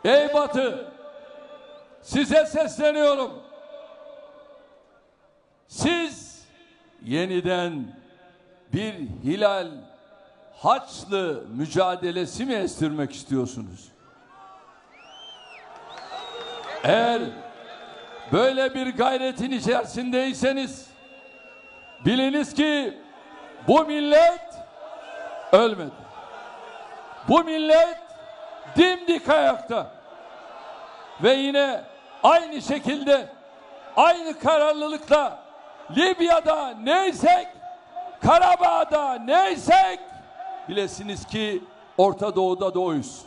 Ey Batı, size sesleniyorum. Siz yeniden bir Hilal Haçlı mücadelesi mi estirmek istiyorsunuz? Eğer böyle bir gayretin içerisindeyseniz biliniz ki bu millet ölmedi. Bu millet dimdik ayakta ve yine aynı şekilde aynı kararlılıkla Libya'da neysek, Karabağ'da neysek bilesiniz ki Orta Doğu'da da oyuz.